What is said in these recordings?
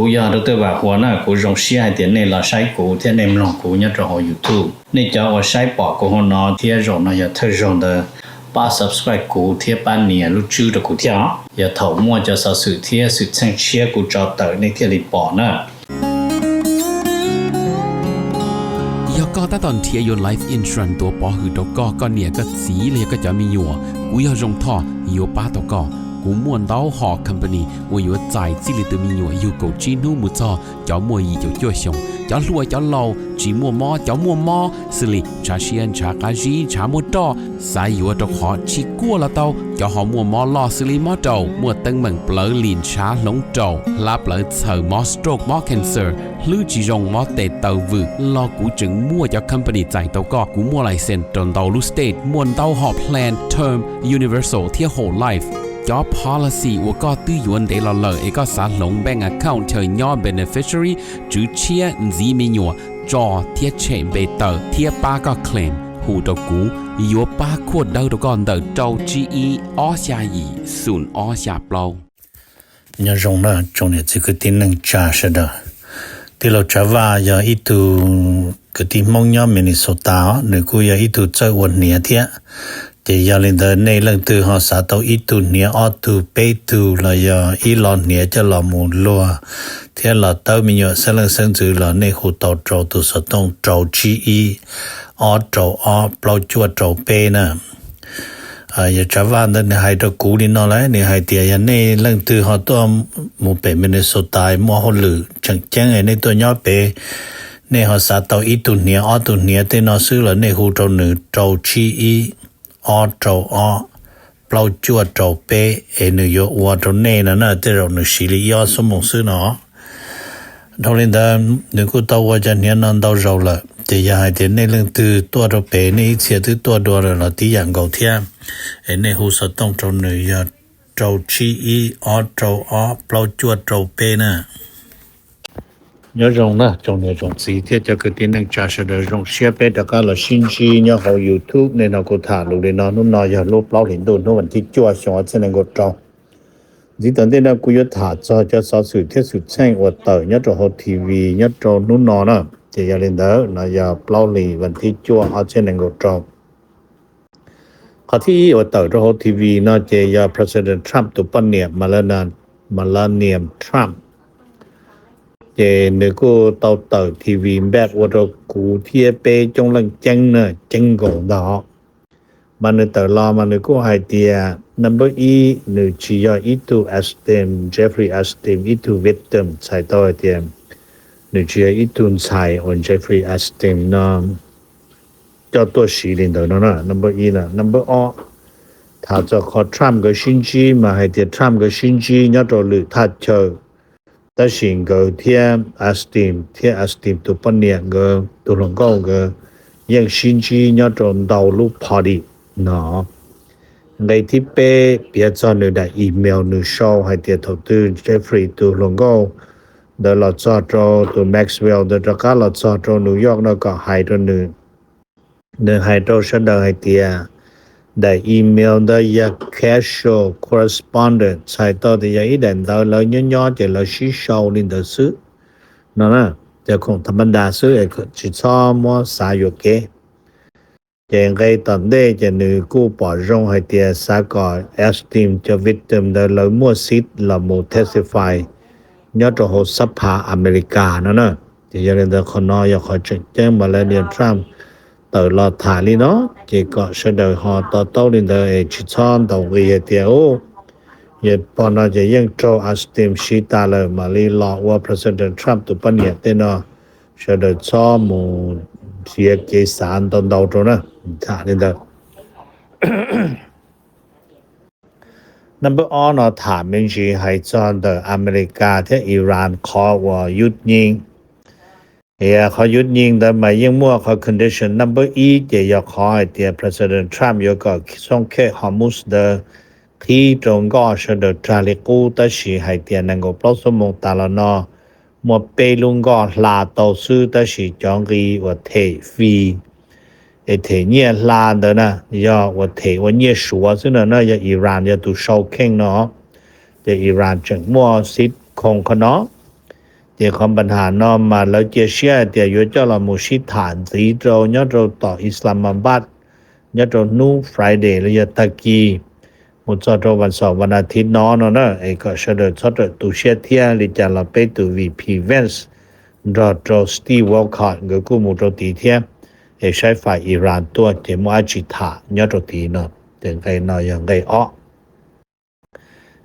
Kuv yog Dr. Vam Huas na, kuv zoo siab hais tias nej los saib kuv thiab nej mloog kuv nyob rau hauv YouTube. Nej cov uas saib pom kuv hauv no thiab zaum no yog thawj zaug ntawd, pab subscribe kuv thiab pab nias lub tswb rau kuv thiab os. Yog thaum muaj cov xov xwm thiab xwm txheej tshiab kuv tso tawm nej thiaj li pom na. Yog koj tab tom nrhiav yuav life insurance tuav pov hwm rau koj, koj niam koj txiv los yog koj cov me nyuam, kuv yog Zoo Thoj yuav pab tau koj. Kuv muaj ntau hom company uas yuav txais txij li tus me nyuam yug kaum tsib hnub mus txog cov muaj yim caum cuaj xyoos, cov hluas cov laus, tsis muaj mob cov muaj mob, xws li ntshav siab ntshav qab zib ntshav muaj roj, xav yuav rau qhov tsis kuaj los tau, cov ho muaj mob loj xws li mob raum, muaj teeb meem plawv lim ntshav hloov raum, hlab plawv txhaws, mob stroke mob cancer, hlwb tsis zoo mob tes taw vwm los kuv tseem muaj cov company txais tau koj. Kuv muaj license rau ntau lub state, muaj ntau hom plan term, universal thiab whole life. Cov policy uas koj twb yuav ntev los lawm es koj xav hloov bank account chaw nyob beneficiary, tswv tshiab, ntxiv me nyuam, tso thiab tshem npe tawm thiab pab koj claim, hu rau kuv, yuav pab khuaj dawb rau koj ntawm rau tsib ib ob xya yim xoom ob xya plaub. Nyob zoo na tsoom niam txiv kwv tij neej tsa sawv daws. Tij laug Tsav Vaj yog ib tug kwv tij Hmoob nyob Minnesota os, nws kuj yog ib tug txawj ua hniav thiab. Ces yog li ntawd nej leej twg ho xav tau ib tug hniav ob tug peb tug los yog ib lo hniav coj los mus luag thiab los tawb me nyuam xeeb leej xeeb ntxwv los nej hu tau rau tus xov tooj rau tsib ib ob rau ob plaub cuaj rau peb na. Yog Tsav Vaj ntawd nws hais rau kuv li no lawm, nws hais tias yog nej leej twg ho tuaj mus pem Minnesota muaj hauj lwm tseem ceeb nej tuaj nyob pem, nej ho xav tau ib tug hniav ob tug hniav tej no xwb los nej hu rau nws rau tsib ib ob rau ob plaub cuaj rau peb es nws yuav ua rau nej no na, tej zaum nws siv li ib ob xuab moos xwb no. Dhau li ntawd nws kuj tau ua cov hniav no ntau zaus lawm, ces yog hais tias nej leej twg tuaj rau pem nej ib txhia twb tuaj dua lawm los tib yam nkaus thiab, es nej hu xov tooj rau nws yog rau tsib ib ob rau ob plaub cuaj rau peb na. Nyob zoo na tsoom niam tsoom txiv thiab cov kwv tij neej tsa sawv daws, zoo siab peb rov qab los sib ntsib nyob hauv YouTube. Nej no kuv tham lus li no, hnub no yog lub plaub hlis ntuj hnub vas thib cuaj xyoo ob txhiab nees nkaum rau. Ntxiv tom ntej no kuv yuav tham txog cov xov xwm thiab xwm txheej uas tawm nyob rau hauv T V nyob rau hnub no na. Ces yog li ntawd no yog plaub hlis vas thib cuaj ob txhiab nees nkaum rau. Qhov thib ib uas tawm rau hauv T V no ces yog President Trump tus poj niam Melania, Melania Trump. Ces nws kuj tau tawm T V npaj ua rau kuv thiab peb coob leej ceeb na, ceeb nkaus ntag. Mas nws tawm los mas nws kuj hais tias number ib, nws tsis yog ib tug Epstein, Jeffrey Epstein ib tug victim, txhais tau hais tias nws tsis yog ib tug ntxhais uas Jeffrey Epstein no coj tuaj siv li ntawd no na, number ib na. Number ob, tham txog qhov Trump nkawd sib ntsib mas hais tias Trump nkawd sib ntsib nyob rau lwm thaj chaw, tab sis nkawd thiab Epstein thiab Epstein tus poj niam nkawd tus hluas nkauj nkawd yeej sib ntsib nyob rau ntau lub party no. Nqe thib peb piav txog nws daim email nws sau hais tias thaum twg Jeffrey tus hluas nkauj ntawd los txog rau, tus Maxwell ntawd rov qab los txog rau New York no kom hais rau nws, nws hais rau sawv daws hais tias daim email ntawd yog casual correspondence, txhais tau tias yog ib daim ntawv lawv nyob nyob ces lawv sib sau li ntawd xwb no na, cov khoom tham ma das xwb es tsis txhob muab xav yuam kev. Ces nqe tom ntej ces nws kuj pom zoo hais tias xav kom Epstein cov victim ntawd lawv muaj seat los mus testify nyob rau hauv xab pha America no na. Ces yog li ntawd qhov no yog qhov tseem ceeb Melania Trump tawm los tham li no, ces kom sawv daws ho to taub li ntawd es tsis txhob ntaus nqi hais tias u, yog pog no ces yeej raug Epstein siv tas lawm mam li los ua President Trump tus poj niam tej no, sawv daws txhob mus nrhiav kev xav ntau ntau rau na, tham li ntawd. Number ob no tham me ntsis hais txog ntawm America thiab Iran qhov uas yub nyiv. Qhov yub nyiv ntawd mas yeej muaj qhov condition. Number ib ces yog qhov hais tias President Trump yuav kom Strait of Hormuz ntawd qhib rau nkoj sawv daws rag li qub, tab sis hais tias nees nkaum plaub xuab moos tas los no muaj peb lub nkoj hla tau xwb, tab sis cov nqi uas them fee es them nyiaj hla ntawd na, yog uas them ua nyiaj suav xwb no na, yog Iran yog tus sau kheej no. Ces Iran tseem muaj seat khoo qhov no. Ces qhov npa nham no mas lawv cia siab hais tias yuav coj los mus sib tham ntxiv rau nyob rau tom Islamabad nyob rau hnub Friday los yog tag kis mus txog rau vas xaum vas as thiv no no na, es kom sawv daws txhob rawm tu siab thiab. Li cas los peb tus V P Vance nrog rau Steve Wolcott nkawd kuj mus rau tid thiab, es saib fais Iran tuaj ces muaj dab tsi tham nyob rau tid no. Ces nqe no yog nqe ob.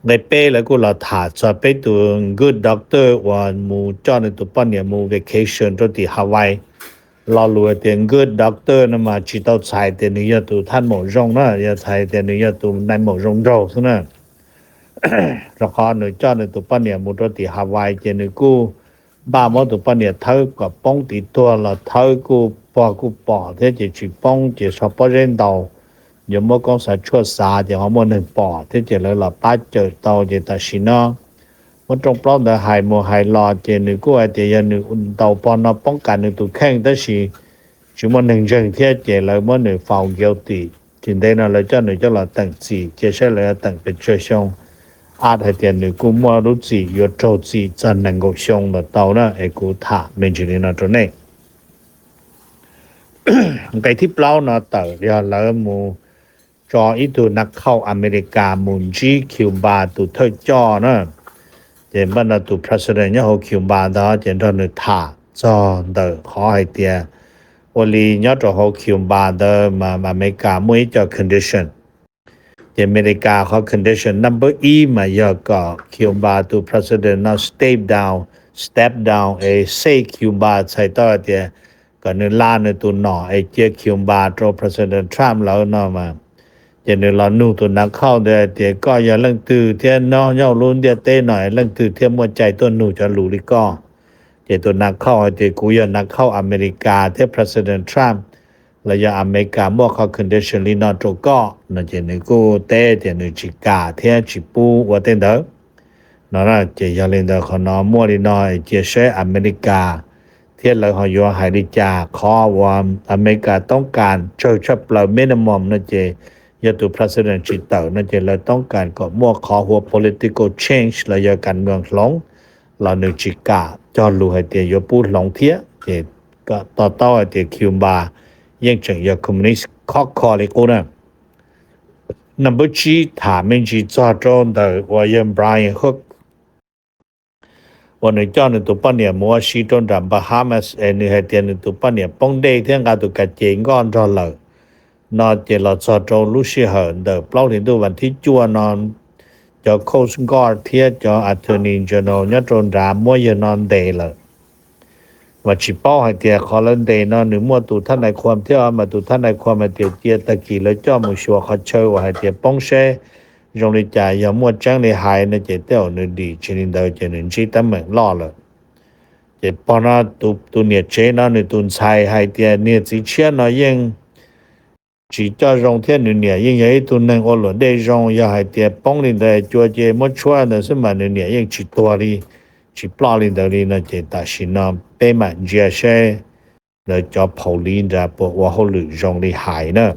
Nqe peb lawv kuj los tham txog peb tus good doctor uas mus coj nws tus poj niam mus vacation rau tim Hawaii. Lo lus tias good doctor no mas tsis tau txhais tias nws yog tus thaj maum zoo na, yog txhais tias nws yog tus nai maum zoo nraug xwb na. Rau qhov nws coj nws tus poj niam mus rau tim Hawaii ces nws kuj npaj muab tus poj niam thawb kom poob tid tuag los thawb kuj pog kuj pom thiab ces tsis poob ces so pob zeb ntaus, yuav muab koob xav tshuaj xav ces ho muaj neeg pom thiab ces lawv los pab cawm tau ces tam sim no muab rooj plaub ntawd hais mus hais los ces nws kuj hais tias yog nws ntaus pog no poob kas nws tus kheej tab sis tsis muaj neeg ntseeg thiab ces lawv muab nws faus guilty. Tsis ntev no lawv coj nws coj los teem txim cia saib lawv yuav teem pes tsawg xyoo. Ab hais tias nws kuj muaj lub txim yuav raug txim txog nees nkaum xyoo los tau na, es kuv tham me ntsis li no rau nej. Nqe thib plaub no tawm yog lawv mus tso ib tug nas khauj Amelikas mus ntsib Cuba tus thawj coj na. Ces npaj no tus president nyob hauv Cuba ntawd ces nrog nws tham txog ntawm qhov hais tias ua li nyob rau hauv Cuba ntawd mas Amelikas muaj ib co condition. Ces Amelikas qhov condition number ib mas yog kom Cuba tus president no step down, step down es xej Cuba txhais tau hais tias kom nws la nws tus nom es cia Cuba rau president Trump lawv no mas. Ces nws los nug tus nas khauj ntawd hais tias koj yog leej twg thiab nyob nyob lub ntiaj teb no es leej twg thiaj muaj cai tuaj nug cov lus li koj? Ces tus nas khauj hais tias kuv yog nas khauj Amelikas thiab president Trump los yog Amelikas muaj qhov condition li no rau koj no ces nws kuj teb tias nws tsis kam thiab tsis pub ua tej ntawd no. Ces yog li ntawd qhov no muaj li no, cia saib Amelikas thiab lawv ho yuav hais li cas. Qhov uas Amelikas toob kas tsawg tshaj plaws minimum no ces yog tus president tsis tawm no ces lawv toob kas kom muaj qhov hu ua political change los yog kas moos hloov los nws tsis kam cog lus hais tias yuav pub hloov thiab. Ces to taub hais tias Cuba yeej tseem yog communist khov kho li qub na. Number tsib tham me ntsis txog rau ntawm uas yog Brian Hook uas nws coj nws tus poj niam mus ua si rau nram Bahamas es nws hais tias nws tus poj niam poob dej thiab nqa tus kav ces nkoj nrog lawm no. Ces los txog rau lub sij hawm ntawm plaub hlis ntuj vas thib cuaj no, cov Coast Guard thiab cov Attorney General nyob rau nrad muab yawg no ntes lawm. Mas tsis paub hais tias qhov lawv ntes no nws muaj tus thab nais khuam thiab mas tus thab nais khuam hais tias cia tag kis lawv coj mus xyuas qhov chaw uas hais tias poob seb zoo li cas, yog muaj tseeb li hais no ces tej zaum nws dim, tsis li ntawd ces nws ntsib teeb meem loj lawm. Ces pog no, tus niam tsev no nws tus ntxhais hais tias niag txiv tshiab no yeej tsis coj zoo thiab nws niam yeej yog ib tug neeg ua luam dej zoo, yog hais tias poob li ntawd cua ces muab tshuab ntawd xwb mas nws niam yeej tsis tuag li, tsis ploj li ntawd li no ces tam sim no peb mam ntsia seb lawv cov police nrad puas ua hauj lwm zoo li hais na.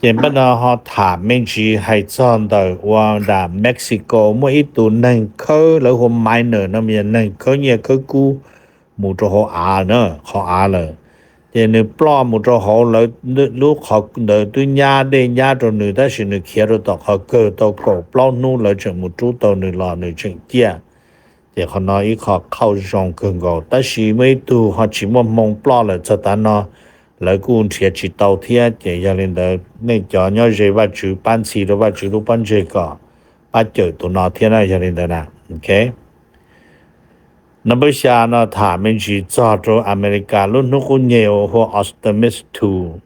Ces npaj no ho tham me ntsis hais txog ntawm ua nram Mexico muaj ib tug neeg khawb, lawv hu ua minor no mas yog neeg khawb nyiaj khawb kub mus rau hauv av na, qhov av lawm. Ces nws ploj mus rau hauv lawv lub qhov ntawd twb nyab dej nyab rau nws tab sis nws khiav rau tom qhov kawg tau kaum plaub hnub lawv tseem mus rub tau nws los nws tseem ciaj. Ces qhov no ib qho qhauj zoo kawg nkaus tab sis muaj ib tug ho tsis muaj hmoo ploj lawm txog tav no, lawv kuj nrhiav tsis tau thiab. Ces yog li ntawd nej cov nyob ze Vajtswv pab ntxhi rau Vajtswv lub pob ntseg kom pab cawm tus no thiab na, yog li ntawd na. Ok. Number xya no tham me ntsis txog rau Amelikas lub hnub qub nyeg uas hu ua Artemis two.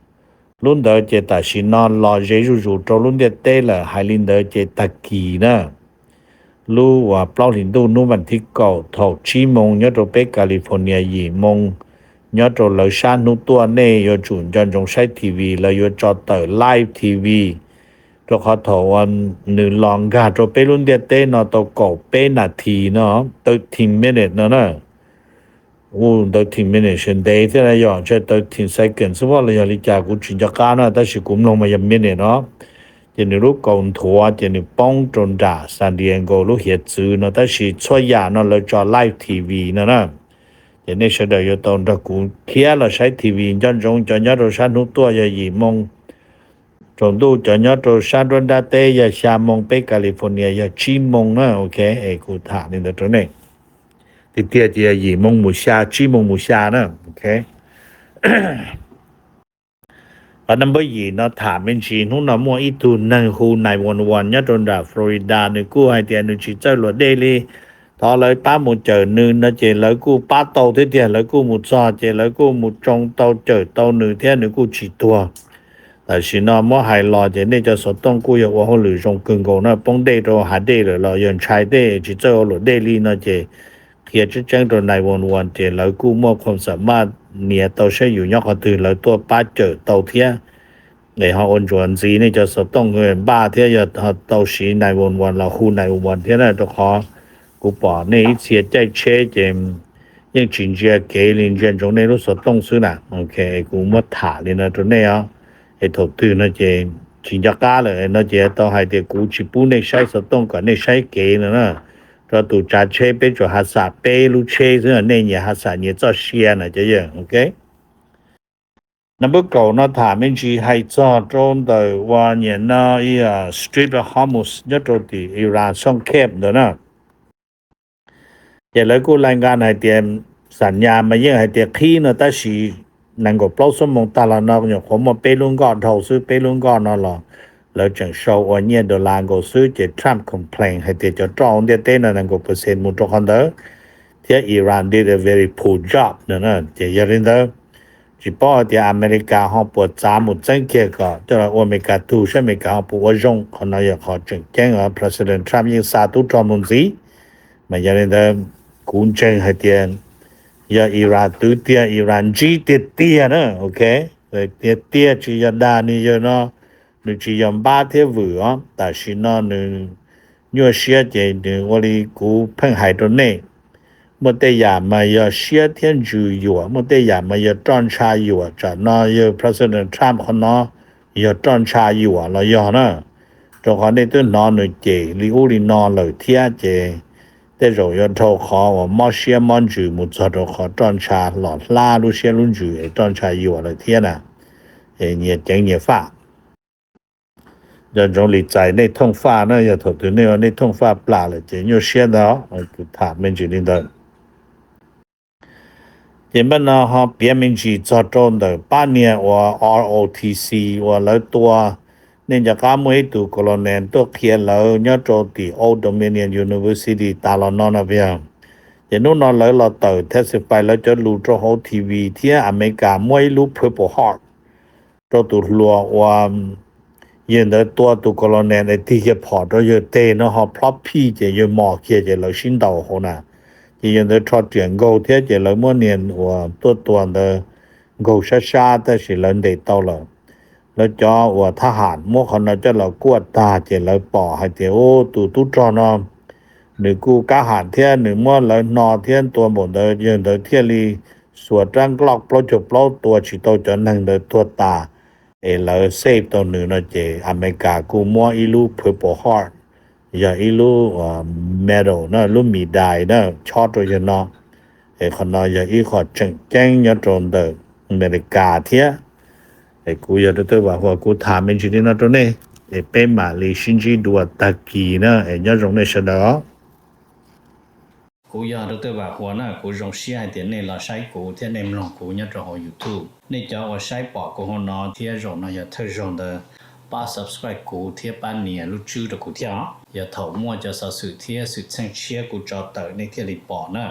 Lub ntawd ces tam sim no los ze zuj zus rau lub ntiaj teb lawm, hais li ntawd ces tag kis na, lub uas plaub hlis ntuj hnub vas thib kaum thaum tsib moo nyob rau peb California, yim moo nyob rau lawv sab hnub tuaj, nej yuav tsum nco ntsoov saib T V, lawv yuav tso tawm live T V. Rau qhov thaum uas nws los nkag rau peb lub ntiaj teb no tau kaum peb nas this no, thirteen minutes no na. Thirteen minutes ntev thiab na, yog thirteen seconds xwb los yog li cas kuv tsis nco qab na, tab sis kuv mloog mas yog minute no. ces nws lub kaus nthuav ces nws poob rau nram San Diego lub hiav txwv no, tab sis txhua yam no lawv tso live T V no na. Ces nej sawv daws yuav tau nrog kuv khiav los saib T V nco ntsoov, cov nyob rau sab hnub tuaj yog yim moo tsaus ntuj, cov nyob rau sab nruab nrab teb yog xya moo, peb California yog tsib moo na, ok. Es kuv tham li ntawd rau nej. Tiag tiag ces yog yim moo mus xya, tsib moo mus xya na, ok. Qhov number yim no tham me ntsis, hnub no muaj ib tug neeg hu nine one one nyob rau nram Florida, nws kuj hais tias nws tsis txawj luam dej li, thov lawv pab mus cawm nws no, ces lawv kuj pab tau thiab tiag, lawv kuj mus txog ces lawv kuj mus tsoo tau cawm tau nws thiab nws kuj tsis tuag. Tam sim no muab hais los ces nej cov xov tooj kuj yog ua hauj lwm zoo kawg nkaus na, poob dej rau hav dej lawm los yog ntshai tej tsis txawj ua luam dej li no ces qhia tseeb tseeb rau nine one one ces lawv kuj muaj khuam xam maj nias tau saib yus nyob qhov twg lawv tuaj pab cawm tau thiab. Es ho ua ntsuas ntxiv nej cov xov tooj npaj thiab yog tau siv nine one one los hu nine one one thiab na, rau qhov kuv pom nej ib txhia caij tsheb ces yeej tsis ntsia kev li, ntsia ntsoov nej lub xov tooj xwb na, ok. Kuv muab tham li no rau nej os. Es thaum twg no ces tsis nco qab lawm no ces tau hais tias kuv tsis pub nej saib xov tooj kom nej saib kev no na. Rau tus tsav tsheb peb tsuas ha xam peb lub tsheb xwb, nej nyias ha xam nyias txoj sia na cov yawg, ok. Number kaum no tham me ntsis hais txog rau ntawm uas nyiam no Strait of Hormuz nyob rau tim Iran xooj kheb ntawd na. Ces lawv kuj lais nkas hais tias xam nyas mas yeej hais tias qhib no, tab sis nees nkaum plaub xuab moos tag los no nyuam qhuav muaj peb lub nkoj dhau xwb, peb lub nkoj no los lawv tseem sau ua nyiaj dollar nkaus xwb, ces Trump complain hais tias cov roj hauv ntiaj teb no nees nkaum percent mus rau qhov ntawd, thiab Iran did a very poor job no. Ces yog li ntawd, tsis paub hais tias Amelikas ho puas txav mus txeeb kiag kom coj los ua Amelikas tug saib Amelikas ho puas ua zoo. Qhov no yog qhov tseem ceeb os, President Trump yeej xa tub rog mus ntxiv. Mas yog li ntawd, kuv ntseeg hais tias yog Iran twv tiag, Iran ntsib tiag tiag na, ok. Tiag tiag tsis yog dag, nws yog no, nws tsis yog npab thiab vwm os, tam sim no nws nyuaj siab ces nws ua li kuv pheej hais rau nej, muaj tej yam mas yog siab thiab ntsws yuam, muaj tej yam mas yog roj ntsha yuam. Tsam no yog President Trump qhov no yog roj ntsha yuam los yog na, rau qhov nej twb hnov nws cem li ub li no lawm thiab, ces tej zaum yuav dhau qhov uas mob siab mob ntsws mus txog rau qhov roj ntsha los hlab lub siab lub ntsws es roj ntsha yuam lawm thiab na. Nyias ceev nyias faj. Nco ntsoov li txais nej thooj faj na, yog thaum twg nej ua nej thooj faj plam lawm ces nyuaj siab ntag. Kuv tham me ntsis li ntawd. Ces npaj no ho piav me ntsis txog rau ntawm pab niag uas R O T C uas lawv tua, nej nco qab muaj ib tug colonel tuaj qhia lawv nyob rau tim Old Dominion University tas los no no puas yog? Ces hnub no lawv los tawm testify lawv cov lus rau hauv T V thiab Amelikas muab ib lub Purple Heart rau tus hluas uas yawg ntawd tua tus colonel es tig kiag phom rau yawg teg no ho plhob phij ces yawg mos kiag ces lawv sib ntaus hauv na. Ces yawg ntawd rho riam nkaug thiab ces lawv muab niag uas tuaj tua ntawd nkaug sab sab tab sis lawv ntes tau lawm. Lawv cov uas thab ham muab qhov no coj los kuaj tag ces lawv pom hais tias ub tus tub rog no nws kuj kab ham thiab nws muab lawv hno thiab tua npaum ntawd, yawg ntawd thiaj li xuas rab nkloj plaub caug plaub tua tsis tau cov neeg ntawd tuag tas, es lawv save tau nws no ces Amelikas kuj muab ib lub Purple Heart, yog ib lub medal na, lub medal na, chob rau yawg no. Es qhov no yog ib qho tseem ceeb nyob rau ntawm Amelikas thiab. Es kuv yog Dr. Vam Huas kuv tham me ntsis li no rau nej, es peb mam li sib ntsib dua tag kis na, es nyob zoo nej sawv daws os. Kuv yog Dr. Vam Huas na, kuv zoo siab hais tias nej los saib kuv thiab nej mloog kuv nyob rau hauv YouTube. Nej cov uas saib pom kuv hauv no thiab zaum no yog thawj zaug ntawd, pab subscribe kuv thiab pab nias lub tswb rau kuv thiab os. Yog thaum muaj cov xov xwm thiab xwm txheej tshiab kuv tso tawm nej thiaj li pom na.